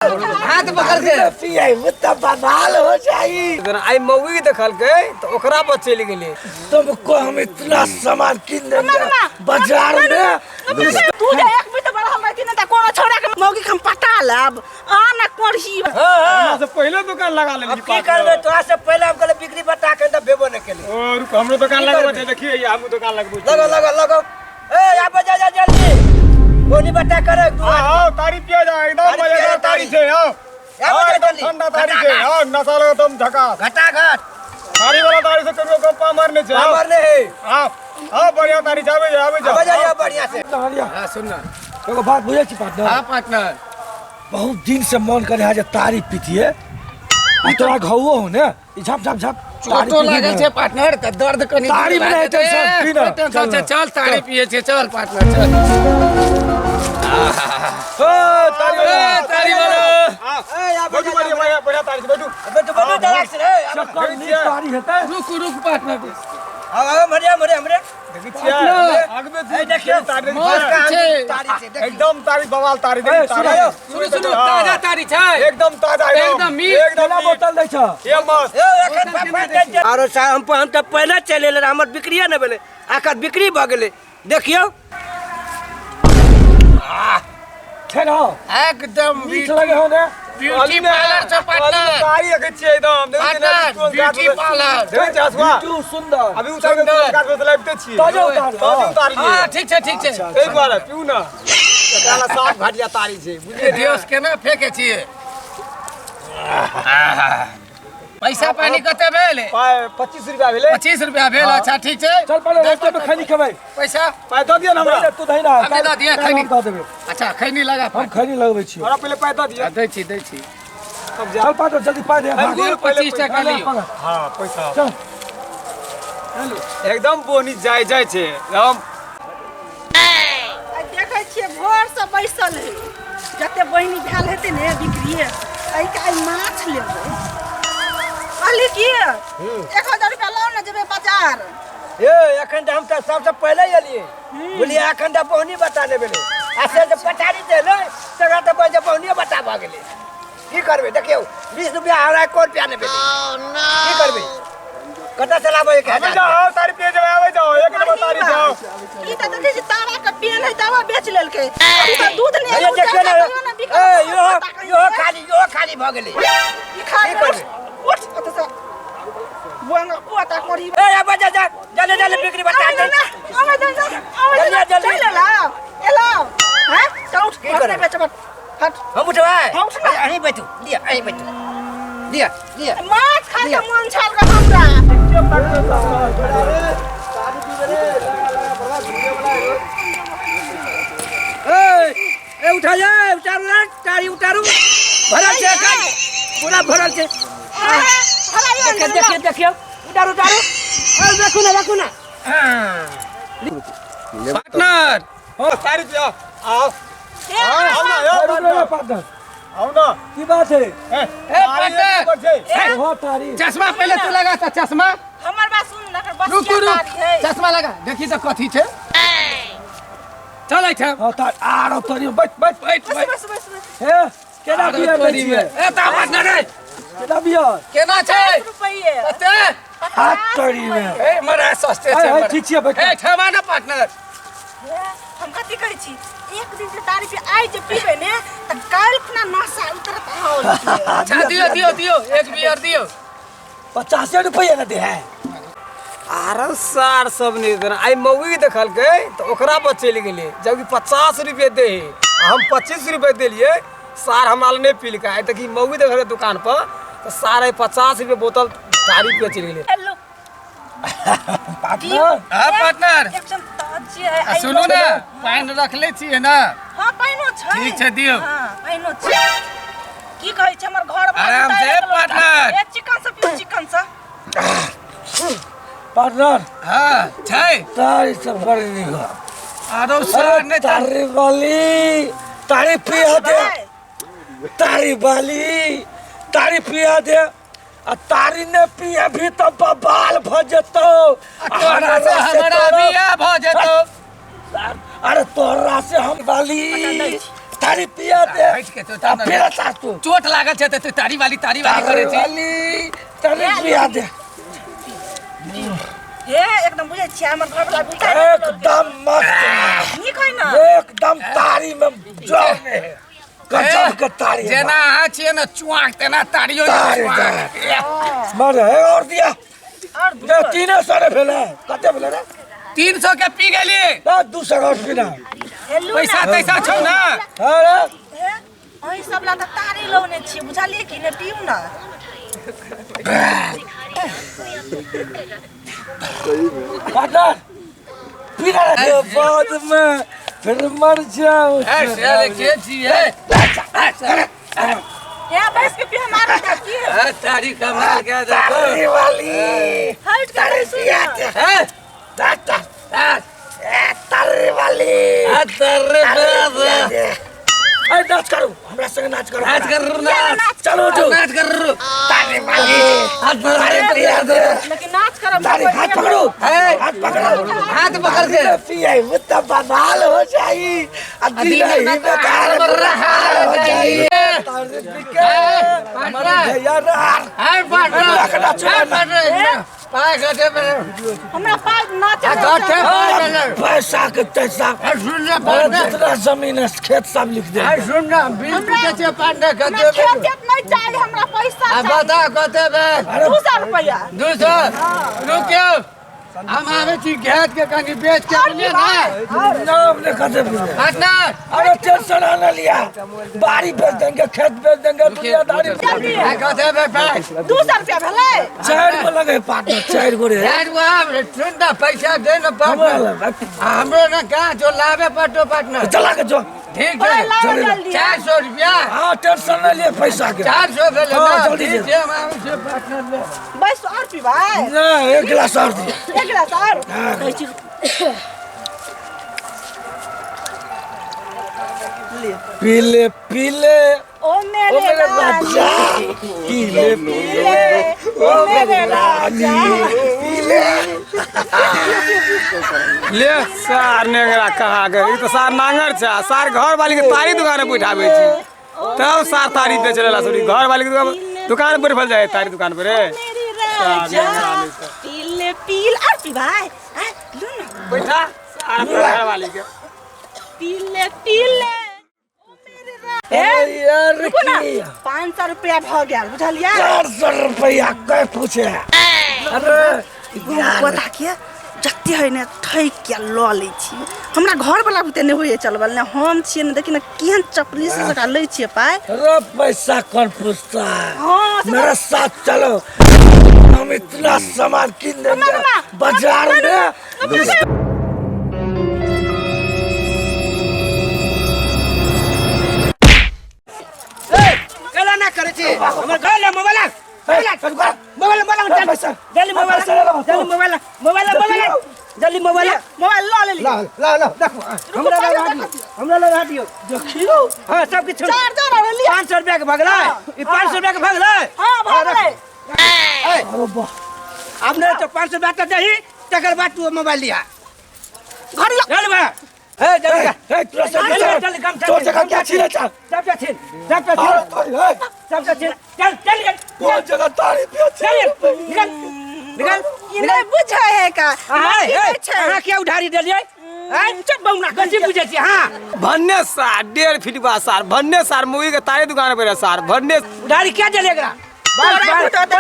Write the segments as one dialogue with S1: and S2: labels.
S1: हाथ पकड़ के
S2: पियाबू तऽ बवाल हो जाई।
S1: आई मौगी के देखलकै तऽ ओकरा पर चलि गेलै।
S2: तुमको हम इतना सामान किन देंगे बाजार में।
S3: तू जे एक भी तो बड़ा हम रहती ना त कोनो छोरा के मौगी के हम पटा लेब आ ना करही।
S1: हां
S4: हमरा से पहिले दुकान लगा लेली।
S1: अब की करबे तोरा से पहिले हम कहले बिक्री बता के त बेबो न केली।
S4: ओ रुक, हमरो दुकान
S1: की
S4: लगबो
S1: करबे?
S4: छै, देखिए हमहूँ दुकान लगबो छी।
S1: लगो लगो लगो, ए आबे जा जा जल्दी बोनी बता करे दू
S4: हाँ
S1: आदमी।
S4: हाँ, तारी पिया जा, एकदम
S1: तारी पिया जा,
S4: मजेदार तारी
S1: तारी।
S4: छै। हाँ
S1: आबे
S4: हाँ,
S1: जा
S4: एकदम
S1: जल्दी।
S4: ठंडा तारी
S1: घटा
S4: छै।
S1: घट।
S4: हाँ, नशा लगे एकदम झकास।
S1: घटा घट।
S4: तारी वाला तारी से कहियो गप्पा मारने छै। हाँ
S1: हमर नहीं है।
S4: हाँ हाँ, बढ़िया तारी छै, आबे जा आबे जा।
S1: आबे जा जा बढ़िया से।
S2: तारिया।
S5: हाँ सुन ना।
S2: एगो बात बुझै छी पार्टनर?
S5: हाँ पार्टनर।
S2: बहुत दिन से मन करे है जे तारी पीतिए। आ तोरा घावो हो ने, ई झाप झाप झाप तारी
S5: चोटो
S2: पीबी
S5: लागल
S2: ने।
S5: छै पार्टनर तऽ दर्द कनि
S2: तारी
S5: दूर
S2: मे
S5: भए
S2: नहि
S5: जेतै।
S2: टेंशन, पी ना।
S5: कोई टेंशन
S2: चल
S5: छै,
S2: ना।
S5: चल तारी पिए छै, चल पार्टनर चल।
S4: ओ, तारी वाला।
S5: ए, तारी वाला।
S4: हाँ,
S1: ए आबे
S4: बैठू,
S1: जा
S4: बढ़िया बढ़िया बढ़िया तारी छै, बैठू।
S1: बैठू बैठू जरा से ए आबे।
S2: चक्कर नीक तारी हेतै।
S5: रुक रुक पार्टनर।
S1: आब आब मरे मरे हमरे।
S4: देखै छियै आगमे
S1: ए देखियौ
S4: तारी
S5: मस्त
S4: छै।
S5: छै।
S1: तारी छै देखियौ।
S4: एकदम तारी बवाल तारी,
S2: ए,
S4: देखी तारी।
S2: सुनो,
S5: सुनू सुनू,
S4: हाँ,
S5: ताजा तारी छै।
S4: एकदम ताजा,
S5: एकदम मीठ।
S4: एकदम
S2: केना
S4: मीठ।
S2: बोतल दै छ?
S4: ये मस्त।
S1: ए एखन पापा दे दे। आरो साहब हम तऽ पहिले चलि एलै, हमर बिक्रिये नहि भेलै, आखर बिक्री भऽ गेलै देखियौ।
S2: छै ना?
S5: एकदम
S2: मीठ लगे हो ने?
S5: ब्यूटी पार्लर छै पार्टनर।
S4: तारी रखै छियै एकदम, देखै छियै ने,
S5: पार्टनर
S4: तुरंत गाछ
S5: ब्यूटी
S4: पर-
S5: पार्लर।
S4: देखै छियै हँसुआ?
S2: बिट्टू सुंदर।
S4: अभी उतार के तुरंत गाछ पर से लाबिते छियै।
S2: ताजे उतार।
S4: ताजे उतारलियै।
S5: हाँ ठीक छै ठीक छै।
S4: ताहि दुआरे पीऊ ना, एकरा लए साफ घटिया तारी छै, बुझलियै ने?
S5: दियोस केना फेके छियै? पैसा पानी कते भेल?
S4: पाइ 25 रुपया भेलै।
S5: 25 रुपया भेल। अच्छा ठीक छै।
S2: चल पहिले रास्ते में खैनी खेबै।
S5: पैसा
S4: पाइ दऽ दिअ ने हमरा।
S2: नहीं, तू दही ना।
S5: हमे दऽ दिअ
S2: काल्हि
S5: खैनी।
S2: हम दऽ देबै।
S5: अच्छा खैनी लगा।
S2: हम खैनी लगबै छियै।
S4: हमरा पहिले पाइ दऽ दिअ।
S5: दै छी दै छी।
S4: तब जा।
S2: चल पाटो जल्दी पाइ दे। भाग।
S4: पहिले
S5: 25
S4: पैसा।
S5: टका लियौ।
S2: पकड़।
S4: हाँ पैसा।
S2: चल।
S4: एकदम बोनी जाय जाय छै एकदम।
S3: आ देखै छियै भोर से बैसल है, जते बहिनी भेल हेतै ने बिक्रिये एहिके आइ माछ लेबै। कहली की 1000 रुपया लाउ ने, जेबै बाजार।
S1: ए एखन तऽ हम तऽ सबसँ पहिले एलियै बुझलियै, एखन तऽ बोहनी बता नहि भेलै आ से जे पछाड़ी छै ने तकरा तऽ बजे बोहनिए बता भऽ गेलै। की करबै देखियौ, 20 रुपया हमरा एको रुपया नहि भेलै, की करबै कतऽ से लाबै एक
S4: आबै
S1: हजार?
S4: जाओ तारी पिए जेबै, आबै जाओ, एक नंबर तारी जाओ।
S3: ई तऽ देखै छी तारा के पेन है तब बेच लेलकै, अभी तऽ दूध नहि
S1: हे
S3: एलै,
S1: देखियौ ने,
S3: तैयो ने बिकल।
S1: ए इहो इहो खाली, इहो खाली भऽ गेलै।
S3: ई खा
S1: की
S3: के
S1: करबै?
S3: उठ उठ ओतऽ से बुआंगा पोता करी।
S1: ए आबै जा जा जल्दी जल्दी बिक्री बता दे।
S3: आबै दे आबै दे।
S1: जल्दी, जल्दी।
S3: चल एलाओ एलाओ। हैं चल उठ।
S1: की
S3: हम
S1: करबै?
S3: नहि बेचब, हट।
S1: हम उठबै?
S3: हाँ, उठ ना।
S1: अहीं बैठू, लिअ अहीं बैठू, लिअ लिअ।
S3: माछ खाय के मन छल ग हमरा।
S1: ए ए उठा जा, उतारू रे तारी उतारू, भरल छै एखन पूरा भरल छै। देखियौ देखियौ देखियौ, उतारू उतारू, ए देखू ना देखू ना।
S5: पार्टनर।
S4: हाँ तारी पिया आओ। आओ ना यो
S2: रुक रे
S4: पार्टनर,
S2: पार्टनर।
S4: आओ ना।
S2: की बात है?
S4: ए तारी
S5: पार्टनर।
S4: एक नंबर छै।
S2: हो तारी।
S5: चश्मा पहिले तू लगा तऽ चश्मा।
S3: हमर बात सुन न,
S5: रुक
S3: बसिया
S5: रुक
S3: तारी है।
S5: चश्मा लगा देखी तऽ कथी छै। चलै छै।
S2: हाँ तारी आरो तोरी, बैठ बैठ।
S5: बैठ
S3: बस
S5: बैठ।
S3: बस बस बस।
S2: हे केना बियर दै छियै?
S5: ए तऽ पार्टनर रे।
S2: केना बियर?
S5: केना छै?
S3: रुपये।
S5: कते?
S2: हाथ तोरी में।
S5: ए मरा सस्ते
S2: ए,
S5: छै
S2: ए,
S5: मरा।
S2: ठीक छियै, बैठ।
S5: ए क्षमा ना पार्टनर।
S3: हम कथी कहै छी, एक दिन जे तारी पी आइ जे पीबै ने तऽ काल्हि खुना नशा उतरत हौल छै।
S5: अच्छा दियौ दियौ दियौ, एक बियर दियौ।
S2: 50 रुपया ने दे है।
S1: आरो सार सब नहि देना। आइ मौगी के देखलकै तऽ ओकरा पर चलि गेलै, जबकि 50 रुपये दे है आ हम 25 रुपये देलियै, सार हमरा लग नहि पीलकै। आइ तक ई मौगी देखलकै दुकान पर तऽ सार आइ 50 रुपये बोतल तारी पिए चलि गेलै।
S3: Hello
S2: partner.
S5: हाँ पार्टनर।
S3: एकदम ताजे है।
S5: आ सुनू ने, पानि रखले छियै ने?
S3: हाँ पानिओ छै।
S5: ठीक छै, दियौ।
S3: हाँ पानिओ छै। की कहै छै हमर घर वाला
S5: आराम से,
S3: उतारि लेलक।
S5: पार्टनर।
S3: ए चिकन से पीऊ चिकन से।
S2: पार्टनर।
S5: हाँ छै।
S2: तारी सब बड़ नीक है।
S5: आरो सर
S2: अरे
S5: नहि
S2: तारी वाली तारी पिया दे, तारी वाली तारी पिया दे, आ तारी ने पिया भी तऽ बवाल भऽ जेतौ।
S5: तोरा से हमरा बियाह भऽ जेतौ।
S2: अरे तोरा से हम वाली तारी पिया दे।
S5: हटि के तो
S2: आ पिया ता तू।
S5: चोट लागल छै तऽ तू तारी वाली करै छी।
S2: वाली तारी पिया दे।
S3: हे एकदम बुझै छियै हमर घरवला बुझै
S2: एकदम मस्त।
S3: नीक है ना।
S2: एकदम तारी में जान है, गजब के तारी है।
S5: जेना अहाँ छियै ने चुआक तेना तारियो
S2: तारी
S5: चुआक।
S2: मर है और दिया
S3: और
S2: 300 रे भेलै। कते भेलै रे?
S5: 300 के पी गेली।
S2: ना 200 और पीना।
S5: पैसा तैसा छौ ना?
S2: अरे
S3: अहीं सब ला तऽ तारी लौने छियै, बुझलियै कि नहि? पीउ ना।
S2: पार्टनर पीना के बाद में फिर मर जाऊं।
S5: ऐसे के छियै?
S3: हे बैस के पियो मार दे की
S5: है तारी कमाल के देखो।
S2: तारी वाली
S3: हट के
S2: तारी पिया दे।
S5: है
S2: ताता तारी वाली
S5: तारी
S2: पिया दे। अरे नाच करू, हमरा संग नाच करू।
S5: नाच करू नाच।
S2: चलो उठो।
S5: नाच करू।
S2: तारी वाली तारी पिया दे।
S3: लेकिन नाच करब।
S2: तारी हाथ पकड़ो, हाथ पकड़ो,
S5: हाथ पकड़ के
S2: पिया मुत्ता बवाल हो जाई। अदिल ही में तार हाल हो जाई। तारी पी के हमारे भैया रार
S5: है पार्टनर है पार्टनर पाय गटे में
S3: हमरा पाय नाच
S5: गटे
S2: पैसा के तैसा
S5: सुन ना पार्टनर,
S2: जितना जमीन है खेत सब लिख दे।
S5: सुन ना 20 रुपया छे पार्टनर, गटे
S3: खेत खेत नहीं चाहिए हमरा, पैसा चाहिए।
S5: बता कते बे?
S3: 200 रुपया।
S5: 200 रुकियो, हम आवे छी खेत के कनी बेच के बुझलिए ना।
S2: नाम ने कते बुझे
S5: पार्टनर।
S2: अरे टेंशन आना लिया, बाड़ी बेच देंगे, खेत बेच देंगे, दुनियादारी।
S5: कते बे पाय?
S3: 200 रुपया भेलै।
S2: 4 गो लगे पार्टनर, 4 गो रे।
S5: 4 गो आब सुन ना पैसा दे ना पार्टनर। हमरो ना कहाँ जो लावे पटो पार्टनर।
S2: चला के जो
S5: ठीक है 400 रुपया।
S2: हाँ टेंशन नहीं लिए पैसा के।
S5: 400 भेलै ना।
S2: जल्दी से
S5: पार्टनर ले
S3: बस और पीबै
S2: ना, एक गिलास और दिए।
S3: एक गिलास और।
S2: पीले पीले
S3: ओ मेरे
S2: राजा, पीले पीले ओ मेरे राजा, पीले
S1: ले सार नेंगरा कहाँ गए? ई तो सार नांगर छै, सार घर वाली के तारी दुकान पर बैठाबै छी तब सार तारी बेच लेला। सॉरी घर वाली के दुकान पर बैठल जाए तारी दुकान पर रे।
S3: पीले पील और पीबै लू ना
S1: बैठा सार घर वाली के
S3: पीले पीले।
S2: अरे यार
S3: रुको ना, 500 रुपया भ गेल बुझलियै।
S2: 400 रुपया के पूछे। अरे
S3: बता के जते है ने ठैक के ल लै छी, हमरा घर वाला बुते नहि होइए चलबल ने, हम छियै ने देखी ने केहन चपली से ओकरा लै छियै पाइ।
S2: अरे पैसा कौन पूछता है?
S3: हाँ
S2: मेरे साथ चलो, हम इतना सामान किन देंगे बाजार में।
S4: ना करे छी हमर घर ले मोबाइल मोबाइल मोबाइल जल्दी मोबाइल जल्दी मोबाइल मोबाइल मोबाइल जल्दी मोबाइल
S3: मोबाइल ल ले
S4: ला ला ला देखो हमरा लगा दियो
S2: देखियो।
S4: हां सब किछु
S3: चार्जर और लिया।
S4: 500 रुपया के भगलै ई 500 रुपया के भगलै।
S3: हां भगलै।
S4: अरे वाह, अब नै तो 500 रुपया त दही तकर बाद तू मोबाइल लिया
S3: घर ल
S4: चल बा। ए चल
S2: ए तोरा से
S4: चल कम
S2: तोर जगह क्या छीने चल
S4: सब के छीन सब के छीन सब के छीन चल चल
S2: कोन जगह तारी पियो
S4: चल निकल निकल।
S3: ई नै बुझै है का
S4: अहाँ के उधारी देलियै? हैं चुप बौना कथी बुझै छी? हां
S1: भन्ने सार 1.5 फीट बा सार भन्ने सार मुई के तारी दुकान पर सार भन्ने
S4: उधारी क्या देलियै एकरा? बास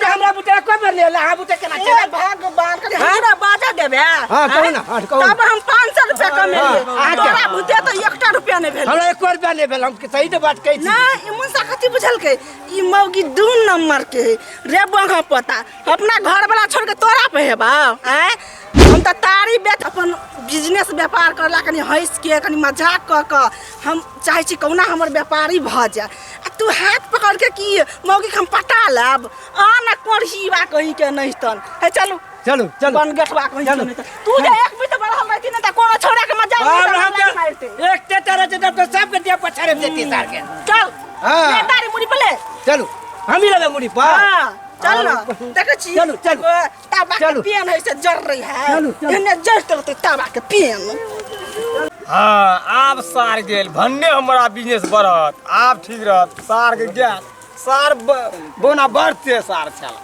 S4: हमरा बुते कोई बेर ले अहाँ बुते केना चले
S3: भगवान कनि हमरा बाजा देबे।
S4: हां कहू ना, हां कहू।
S3: तब हम 500 रुपया कमेलियै, तोरा बुते त 1 रुपया नहि भेल।
S4: हमरा 1 रुपया नहि भेल, हम सही तो बात कहै छी
S3: ना। ई मुंसा कथी बुझलकै? ई मौगी 2 नंबर के है रे बंगा पता, अपना घर वाला छोड़ के तोरा पे हेबा। आँय हम त तारी बेच अपन बिजनेस व्यापार करला, कनि हँस के कनि मजाक कऽ कऽ हम चाहै छी कहुना हमर व्यापारी भऽ जाए, आ तू हाथ पकड़ के की मौगी के हम पटा लेब। आ ना करहीबा कहीं के नहीं तन हे चलू
S4: चलू चलू
S3: बन गेटवा कहीं के नहीं तन। तू जे एक बीत बढ़ल रहती ने त कोनो छोड़ा के मजाक नहीं मारते।
S4: एक ते तरह से तब तो सब के दिया पछाड़े देती सार के।
S3: चल
S4: हां
S3: ले तारी मुड़ी पे ले
S4: चलू, हम ही लेबै मुड़ी पर।
S3: हां चल ना देखै छी
S4: चलू चलू
S3: ताबा के पेन है से जर रही है, एने जर रहते ताबा के पेन।
S1: हाँ, आब सार गेल भन्ने हमरा बिजनेस बढ़त, आब ठीक रहत। सार के गेल, सार बोना बढ़ते सार छल।